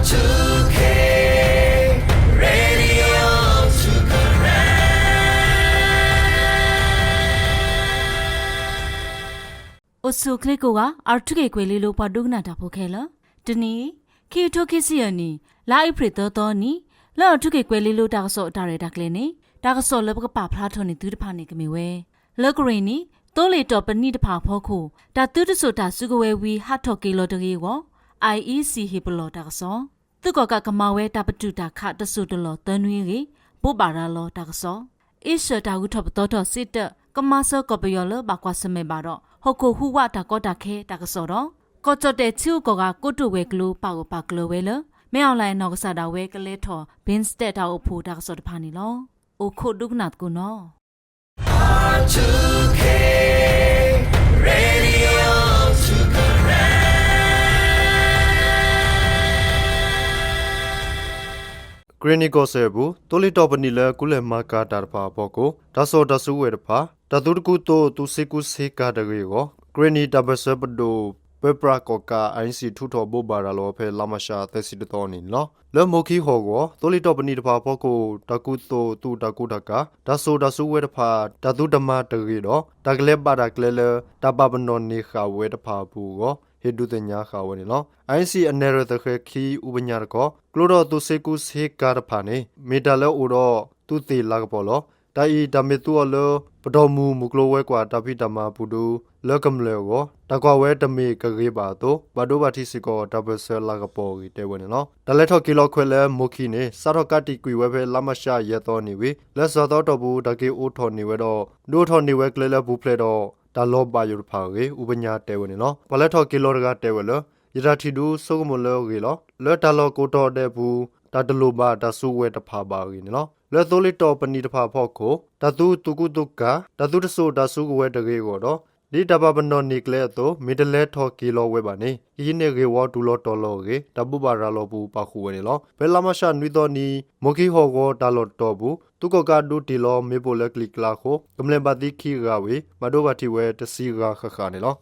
Radio Sagaing. အိၣ်ဆူၣ်အိၣ်ချ့ကိးဂၤ R two K ကွဲၤလ့လိပှၤဒိကနၣ်တၢ်ဖိခဲလၢာ်, တနံၤအံၤ ခံကထိခံဆံယဲၢ်နံၣ် လါအ့ဖြ့ၣ်သၢသီအနံၤ လၢ R two K ကွဲၤလ့လိတၢ်ကစီၣ်အတၢ်ရဲၣ်တၢ်ကျဲၤန့ၣ် တၢ်ကစီၣ်လၢပကပာ်ဖျါထီၣ်န့ၢ်သုတဖၣ်န့ၣ် ကမ့ၢ်ဝဲ လၢကရ့ၣ်နံၣ် သိလ့ၣ်တီၢ်ပနံာ်တဖၣ်အဖီခိၣ် တၢ်သုတစိာ်တၢ်စုကဝဲၤဝံၤ ဟးထီၣ်က့ၤလီၤတဂ့ၤအဂီၢ် IEC ဟ့ၣ်ပလီၢ်တၢ်ကစီၣ်, သုးကီၣ်ကးကမၤဝဲတၢ်ပတုာ်တၢ်ခးတစိၢ်တလီၢ်သၢနွံအဂ့ၢ် ဘိးဘၣ်ရၤလီၤတၢ်ကစီၣ်, အ့ရှၢၣ်တၢ်ဂုၤထီၣ်ပသီထီၣ်စ့တၢး ကမၤစၢၤကီၢ်ပယီၤလၢဘၣ်ကွၢ်ဆၢၣ်မဲာ်ဘၣ်ဒီး ဟီၣ်ခိၣ်ဟူးဝးတၢ်ကီတၢ်ခဲတၢ်ကစီၣ်ဒီး ကီၢ်ကၠီၣ်တဲၣ်ထံဂုၤကီၢ်ဂၤကိတိာ်ဝဲၤကျိၤပာ်ဂၢၢ်ပာ်ကျၢၤဝဲလၢ မင်းအောင်လှိုင် နီၢ်ကစၢ်ဒၣ်ဝဲကလဲၤထီၣ် ဘ့ၣ်စတဲၣ်တၢ်အိၣ်ဖှိၣ်တၢ်ကစီၣ်တဖၣ်န့ၣ်လီၤ. အိၣ်ခိးဒိကနၣ်သကိးနီၤ. ကရ့ၣ်နံၣ်ကီၢ်စဲၣ်အပူၤ သိလ့ၣ်တီၢ်ပနံာ်လၢကူလဲၢ်မၤကၤတၢ်တဖၣ်အဖီခိၣ် တၢ်စိာ်တၢ်စုကဝဲၤတဖၣ် တၢ်သုတကူသိးသုးစ့ကူစ့ကၤတဂ့ၤအဂီၢ် ကရ့ၣ်နံၣ်တၢ်ပၢၢ်ဆၢပဒိၣ် ပၢပြးကီၣ်ကး IEC ထုးထီၣ်ဘိးဘၣ်ရၤလီၤဖဲလါမးရှးသၢဆံတသီအနံၤန့ၣ်လီၤ. လၢမိၢ်ခံဟီၣ်ကဝီၤ သိလ့ၣ်တီၢ်ပနံာ်တဖၣ်အဖီခိၣ် တၢ်ကူသိးသုးတၢ်ကူတၢ်ကၤ တၢ်စိာ်တၢ်စုကဝဲၤတဖၣ် တၢ်သုတမၤတဂ့ၤဒီး တၢ်ကလဲၤဘၣ်တၢ်ကျဲလၢ တၢ်ပာ်ပနီၣ်န့ၢ်ဃာ်ဝဲတဖၣ်အပူၤအဂီၢ် ဟ့ၣ်ဒုးသ့ၣ်ညါဃာ်ဝဲန့ၣ်လီၤ. IEC အနဲၣ်ရွဲၣ်သဃဲၤခံ အူပညၣ်တခီ ကျိဒီးသုးစ့ကူစ့ကၤတဖၣ်န့ၣ် မ့ၢ်တၢ်လၢအအိၣ်ဒီး သုးသ့ၣ်လၤကပီၤလီၤ. တၢ်အံၤ တၢ်မ့ၢ်သူအီၤလၢ ပတီၢ်မုၢ်မုၢ်ကျိၤဝဲၤကွာ်တၢ်ဖံးတၢ်မၤအပူၤဒု လၢကမျၢၢ်အဂီၢ် တၢ်ကွၢ်ဝဲတမ့ၢ်ကဂ့ၤဘၣ်အသိး ဘၣ်ဒိဘၣ်ထံးစ့ၢ်ကီး တၢ်ပၢၢ်ဆၢလၤကပီၤအဂ့ၢ်တဲဝဲန့ၣ်လီၤ. တၢ်လဲၤထီၣ်က့ၤလီၤခွဲးလၢမိၢ်ခံန့ၣ် စးထီၣ်ကးတံာ်ကွံာ်ဝဲဖဲလါမးရှးယဲၢ်သီအနံၤဝံၤ လၢစှၤသီအတီၢ်ပူၤ တၢ်က့ၤအိးထီၣ်န့ၢ်ဝဲဒီး ဒုးအိးထီၣ်န့ၢ်ဝဲကျဲလၢပူၤဖျဲးဒီး တၢ်လီၤဘၣ်ယိၣ်တဖၣ်အဂ့ၢ် အူပညါတဲဝဲန့ၣ်လီၤ. ပှၤလဲၤထီၣ်က့ၤလီၤတဂၤတဲဝဲလၢ ယတၢ်ထံၣ်ဒု ဆိကမိၣ်လၢအဂ့ၤလီၤ. လၢတၢ်လီၢ်ကိးတီၤဒဲးအပူၤ တၢ်တလိၣ်ဘၣ်တၢ်စုကဝဲၤတဖၣ်ဘၣ်အဂ့ၢ်န့ၣ်လီၤ. လၢသိလ့ၣ်တီၢ်ပနံာ်တဖၣ်အဖီခိၣ် တၢ်သုသူၣ်ကူသုးကၤ တၢ်သုတစိာ်တၢ်စုကဝဲၤတဂ့ၤအဂီၢ်ဒီး ဒ်တၢ်ပာ်ပနီၣ်န့ၢ်ကျဲအသိး မ့ၢ်တလဲၤထီၣ်က့ၤလီၤဝဲဘၣ်န့ၣ် ကဟံးန့ၢ်ဂ့ၢ်ဝီတုၤလီၤတီၤလီၤအဂ့ၢ် တၢ်ဘိးဘၣ်ရၤလီၤပူၤပာ်ဃုာ်ဝဲန့ၣ်လီၤ. ဖဲလါမးရှးနွံသီအနံၤ မိၢ်ခံဟီၣ်ကဝီၤတၢ်လီၢ်တတီၤအပူၤ သုးကီၣ်ကးဒုးတ့ၢ်လီၤမ့ၣ်ပိၢ်လၢကလံၤကျါအဃိ ကမျၢၢ်ဘၣ်သံခံဂၤဝံၤ ဘၣ်ဒိဘၣ်ထံးဝဲတဆံဂၤဃၣ်ဃၣ်န့ၣ်လီၤ.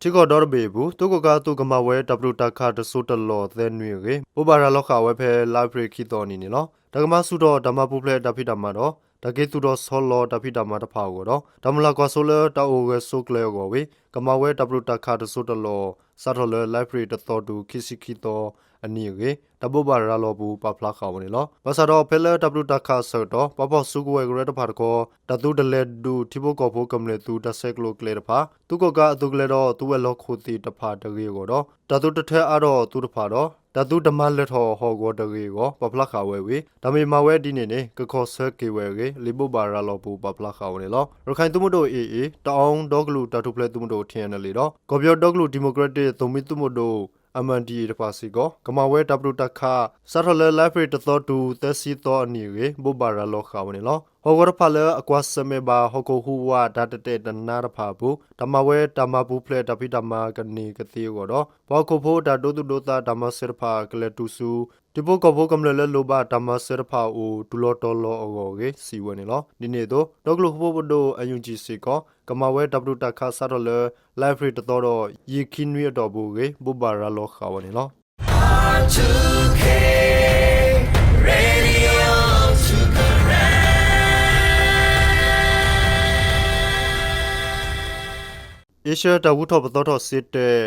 ထံကီၢ်ဒီတဘ့ၣ်အပူၤ သုးကီၣ်ကးအသုးကမၤဝဲ တၢ်ပတုာ်တၢ်ခးတစိၢ်တလီၢ်သၢနွံအဂ့ၢ် ဘိးဘၣ်ရၤလီၤဃာ်ဝဲဖဲလါအ့ဖြ့ၣ်ခံသီအနံၤန့ၣ်လီၤ. တၢ်ကမၤဆူၣ်ထီၣ်တၢ်မၤပူၤဖျဲးတၢ်ဖံးတၢ်မၤဒီး တၢ်က့ၤသူၣ်ထီၣ်ဆီလီၤတၢ်ဖံးတၢ်မၤတဖၣ်အဂီၢ်ဒီး တၢ်မုၢ်လၢ်ကွၢ်စိလၢတၢ်အိၣ်ဂၢၢ်ဆိးကျၢၤအဂီၢ်ဝံၤ ကမၤဝဲတၢ်ပတုာ်တၢ်ခးတစိၢ်တလီၢ် စးထီၣ်လၢလါအ့ဖြ့ၣ်တသီတုၤခံဆံခံသီအနံၤအဂ့ၢ် တၢ်ဘိးဘၣ်ရၤလီၤပူၤပာ်ဖျါဃာ်ဝဲန့ၣ်လီၤ. ဘၣ်ဆၣ်ဒီးဖဲလၢတၢ်ပတုာ်တၢ်ခးအဆၢကတီၢ် ပှၤဖီၣ်စုကဝဲၤကရၢတဖၣ်တခီ တၢ်သုတလဲၤဒုးထံဖိကီၢ်ဖိကမျၢၢ်သုးတၢ်ဆဲးကျိးကျဲတဖၣ် သုးကီၣ်ကးအသုးကလၢၤဒီးသုးဝဲၤလီၢ်ခိၣ်သ့ၣ်တဖၣ်တဂ့ၤအဂီၢ်ဒီး တၢ်သုတထၢအါထီၣ်သုးတဖၣ်ဒီး တၢ်သုတမၤလၢထီၣ်ဟီၣ်ကဝီၤတဂ့ၤအဂီၢ် ပာ်ဖျါဃာ်ဝဲဝံၤ တၢ်မ့ၢ်မၤဝဲဒ်န့ၣ်န့ၣ် ကခီၣ်ဆၢက့ၤဝဲအဂ့ၢ် လံာ်ဘိးဘၣ်ရၤလီၤပူၤပာ်ဖျါဃာ်ဝဲန့ၣ်လီၤ. ရခၢၣ်သုးမုၢ်ဒိၣ် AA, တအီဒီကလုာ်တၢ်ထူၣ်ဖျဲးသုးမုၢ်ဒိၣ် TNLA ဒီး ကီၢ်ပယီၤဒီကလုာ်ဒံၣ်မိၣ်ကရ့တ့ၣ်သုးမုၢ်သုးမုၢ်ဒိၣ် MNDAA တဖၣ်စ့ၢ်ကီး ကမၤဝဲတၢ်ပတုာ်တၢ်ခး စးထီၣ်လၢလါအ့ဖြ့ၣ်တသီတုၤသၢဆံသီအနံၤအဂ့ၢ် ဘိးဘၣ်ရၤလီၤဃာ်ဝဲန့ၣ်လီၤ. ဟီၣ်ကဝီၤတဖၣ်လၢအကွၢ်ဆၢၣ်မဲာ်ဘၣ် ဟီၣ်ခိၣ်ဟူးဝးတၢ်တတဲာ်တနါတဖၣ်အပူၤ တၢ်မၤဝဲတၢ်မၤပူၤဖျဲးတၢ်ဖံးတၢ်မၤကန့ၢ်ကသ့အဂီၢ်ဒီး ပှၤဟီၣ်ခိၣ်ဖိတၢ်ဒိသူၣ်ဒိသးတၢ်မၤစၢၤတဖၣ်ကလဲၤတုၤဆူ ထံဖိကီၢ်ဖိကမျၢၢ်လၢလိၣ်ဘၣ်တၢ်မၤစၢၤတဖၣ်အအိၣ် တုၤလီၤတီၤလီၤအဂီၢ်အဂ့ၢ် စံးဝဲန့ၣ်လီၤ. ဒ်န့ၣ်အသိး ဒီကလုာ်ဟူဖိပဒိၣ် NUG စ့ၢ်ကီး ကမၤဝဲတၢ်ပတုာ်တၢ်ခးစးထီၣ်လၢ လါအ့ဖြ့ၣ်တသီဒီး ယံာ်ခံနွံအတီၢ်ပူၤအဂ့ၢ် ဘိးဘၣ်ရၤလီၤဃာ်ဝဲန့ၣ်လီၤ. အ့ရှၢၣ်တၢ်ဂုၤထီၣ်ပသီထီၣ်စ့တၢး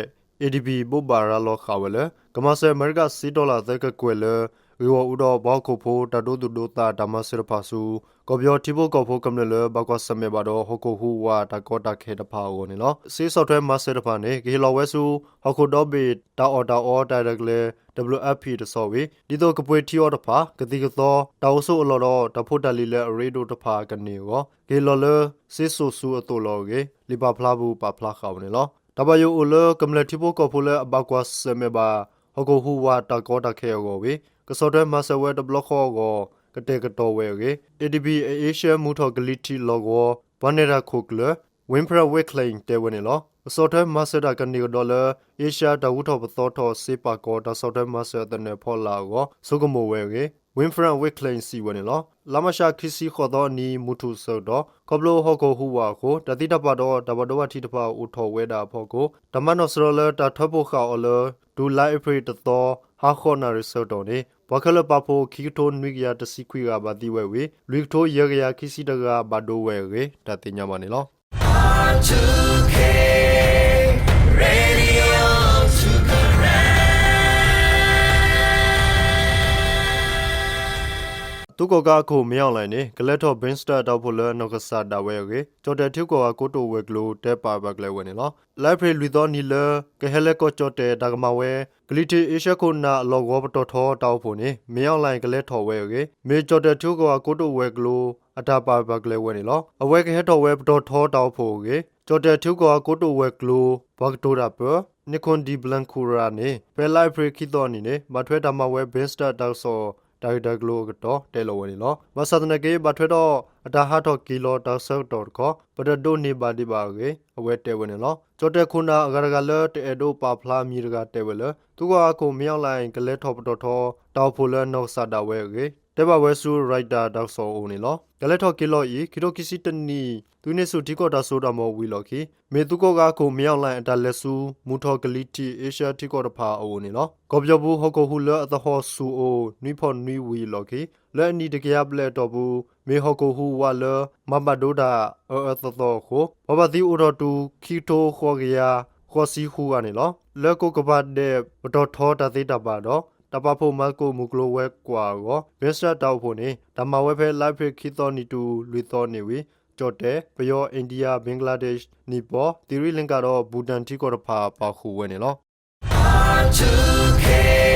ADB ဘိးဘၣ်ရၤလီၤဃာ်ဝဲလၢ ကမၤစၢၤအမဲရကၤစ့တြီလၣ်သၢကကွဲၢ်လၢ ဂ့ၢ်ဂီၢ်အူဒီးပှၤဟီၣ်ခိၣ်ဖိတၢ်ဒိသူၣ်ဒိသးတၢ်မၤစၢၤတဖၣ်ဆူ ကီၢ်ပယီၤထံဖိကီၢ်ဖိကမျၢၢ်လၢဘၣ်ကွၢ်ဆၢၣ်မဲာ်ဘၣ်ဒီးဟီၣ်ခိၣ်ဟူးဝးတၢ်ကီတၢ်ခဲတဖၣ်အဂီၢ်န့ၣ်လီၤ. စ့ဆီၣ်ထွဲမၤစၢၤတဖၣ်န့ၣ် ကဟ့ၣ်လီၤဝဲဆူ ဟီၣ်ခိၣ်ဒီဘ့ၣ်တၢ်အီၣ်တၢ်အီတၢ်ရဲၣ်တၢ်ကျဲၤ WFP တဆီဝံၤ ဒ်သိးကပှ့ၤထံအီတဖၣ် ကသံၣ်ကသီ တၢ်အိၣ်ဆိးအလီၢ်ဒီး တၢ်ဖိတၢ်လံၤလၢအရ့ဒိၣ်တဖၣ်ကန့ၢ်အဂီၢ် ကဟ့ၣ်လီၤလၢ စ့စိာ်ဆူအသိးလီၤအဂ့ၢ် လံာ်ပာ်ဖျါပူၤပာ်ဖျါဃာ်ဝဲန့ၣ်လီၤ. တၢ်ဘၣ်ယိၣ်အိၣ်လၢကမျၢၢ်ထံဖိကီၢ်ဖိလၢအဘၣ်ကွၢ်ဆၢၣ်မဲာ်ဘၣ် ဟီၣ်ခိၣ်ဟူးဝးတၢ်ကီတၢ်ခဲအဂီၢ်ဝံၤ ကဆီၣ်ထွဲမၤစၢၤဝဲတဘျီဃီအဂီၢ် ကတဲာ်ကတီၤဝဲအဂ့ၢ် ADB အ့ရှၢၣ်မုၢ်ထီၣ်ကလံၤထံးလီၢ်ကဝီၤ ပှၤနဲၣ်တၢ်ခိၣ်ကျၢၢ် Winfred Wickling တဲဝဲန့ၣ်လီၤ. ကဆီၣ်ထွဲမၤစၢၤတၢ်ကန့ၢ်ကဒီးလၢ အ့ရှၢၣ်တၢ်ဂုၤထီၣ်ပသီထီၣ်စ့ပာ်ကီၤ တၢ်ဆီၣ်ထွဲမၤစၢၤအသနၢၣ်ဖီလာ်အဂီၢ် ဆိကမိၣ်ဝဲအဂ့ၢ် Winfred Wicklin စံးဝဲန့ၣ်လီၤ. လါမးရှးခံဆံဃိးသီအနံၤ မုၢ်ထူၣ်ဆၢကတီၢ် ခီဖျိဟီၣ်ခိၣ်ဟူးဝးအဃိ တၢ်သံတၢ်ပှၢ်ဒီးတၢ်ဘၣ်ဒိဘၣ်ထံးတဖၣ်အိၣ်ထီၣ်ဝဲဒၣ်အဖီခိၣ် တၢ်မၤနီၣ်စရီလၢတၢ်ထၢဖှိၣ်ဃာ်အီၤလၢ တုၤလါအ့ဖြ့ၣ်တသီ ဟါဃိးနၣ်ရံၣ်ဆၢကတီၢ်န့ၣ် ပှၤခဲလၢာ်ပာ်ဖှိၣ်ခံကထိနွံကယၤတဆံခွံဂၤဘၣ်သံဝဲဝံၤ လွံၢ်ကထိယဲၢ်ကယၤခံဆံတဂၤဘၣ်ဒိဝဲအဂ့ၢ် တၢ်သ့ၣ်ညါဘၣ်န့ၣ်လီၤ. သုးကီၣ်ကးအခိၣ် မင်းအောင်လှိုင် န့ၣ် ကလဲၤထီၣ် Bicester တၢ်အိၣ်ဖှိၣ်လၢနီၢ်ကစၢ်ဒၣ်ဝဲအဂ့ၢ် ကၠီၣ်တဲၣ်ထံဂုၤကီၢ်ဂၤကိတိာ်ဝဲၤကျိၤ တဲပာ်ပာ်ကျဲဝဲန့ၣ်လီၤ. လါအ့ဖြ့ၣ်လွံၢ်သီနံၤလၢ ကဟဲလၢကီၢ်ကၠီၣ်တဲၣ်တၢ်ကမၤဝဲ ကလံၤထံးအ့ရှါခိၣ်နၢ်အလီၢ်ဂီၤပတီၢ်ထီတၢ်အိၣ်ဖှိၣ်န့ၣ် မင်းအောင်လှိုင် ကလဲၤထီၣ်ဝဲအဂ့ၢ် မ့ၢ်ကၠီၣ်တဲၣ်ထံဂုၤကီၢ်ဂၤကိတိာ်ဝဲၤကျိၤ အတၢ်ပာ်ပာ်ကျဲဝဲန့ၣ်လီၤ. အဝဲကဟဲထီၣ်ဝဲပတီၢ်ထီတၢ်အိၣ်ဖှိၣ်အဂ့ၢ် ကၠီၣ်တဲၣ်ထံဂုၤကီၢ်ဂၤကိတိာ်ဝဲၤကျိၤ ပှၤကတိၤတၢ်ပၢ Nicole de Blancura န့ၣ် ဖဲလါအ့ဖြ့ၣ်ခံသီအနံၤန့ၣ် ဘၣ်ထွဲတၢ်မၤဝဲ Bicester တၢ်ကစီၣ် တၢ်ဂ့ၢ်တၢ်ကျိၤအကတီၢ် တဲလီၤဝဲန့ၣ်လီၤ. ဘၣ်ဆၣ်သနာ်က့ ဘၣ်ထွဲဒီးအတၢ်ဟးထီၣ်က့ၤလီၤတၢ်ဆၢကတီၢ်တခီ ပတဒိးန့ၢ်ဘၣ်ဒံးဘၣ်အဂ့ၢ် အဝဲတဲဝဲန့ၣ်လီၤ. ကၠီၣ်တဲၣ်ခိၣ်နၢ်အဂၤတဂၤလၢတအဲၣ်ဒိးပာ်ဖျါအမံၤတဂၤတဲဝဲလၢ သုးကီၣ်ကးအခိၣ် မင်းအောင်လှိုင် ကလဲၤထီၣ်ပတီၢ်ထီတၢ်အိၣ်ဖှိၣ်လၢနီၢ်ကစၢ်ဒၣ်ဝဲအဂ့ၢ် တဲဘၣ်ဝဲဆူ Reuters တၢ်ကစီၣ်အအိၣ်န့ၣ်လီၤ. တၢ်လဲၤထီၣ်က့ၤလီၤအံၤ ခံကထိခံဆံတၢနံၣ် သုးန့ၢ်ဆူၣ်ထံကီၢ်တၢ်စိတၢ်ကမီၤဝံၤအလီၢ်ခံ မ့ၢ်သုးကီၣ်ကးအခိၣ် မင်းအောင်လှိုင် အတၢ်လဲၤဆူ မုၢ်ထီၣ်ကလံၤထံးအ့ရှါထံကီၢ်တဖၣ်အအိၣ်န့ၣ်လီၤ. ကီၢ်ပယီၤပူၤဟီၣ်ခိၣ်ဟူးလၢအသဟီၣ်ဆူၣ်အိၣ် နွံဖီၣ်နွံဝံၤအလီၢ်ခံ လၢအနံၣ်တကယၤဘျဲၣ်အတီၢ်ပူၤ မ့ၢ်ဟီၣ်ခိၣ်ဟူးဝးလၢ မၤဘၣ်ဒိတၢ်အၢအၢသီသီအဃိ ပှၤဘၣ်သံအိၣ်ထီၣ်တုၤ ခံကထိဃိးကယၤဃိးဆံဃုဂၤန့ၣ်လီၤ. လၢကိးကပၤဒဲးပတီၢ်ထီတၢ်သ့တၢ်ဘၣ်ဒီး တၢ်ပာ်ဖှိၣ်မၤသကိးမုၢ်ကျိၤဝဲၤကွာ်အဂီၢ် Bicester တၢ်အိၣ်ဖှိၣ်န့ၣ် တၢ်မၤဝဲဖဲလါအ့ဖြ့ၣ်ခံသီနံၤတုၤလွံၢ်သီန့ၣ်ဝံၤ ကၠီၣ်တဲၣ်, ပယီၤ, အိန္ဒိယ, Bangladesh, နံၣ်ပီၣ်, သီရိလင်္ကာဒီး ဘူတန်ထံကီၢ်တဖၣ်ပာ်ဃုာ်ဝဲန့ၣ်လီၤ.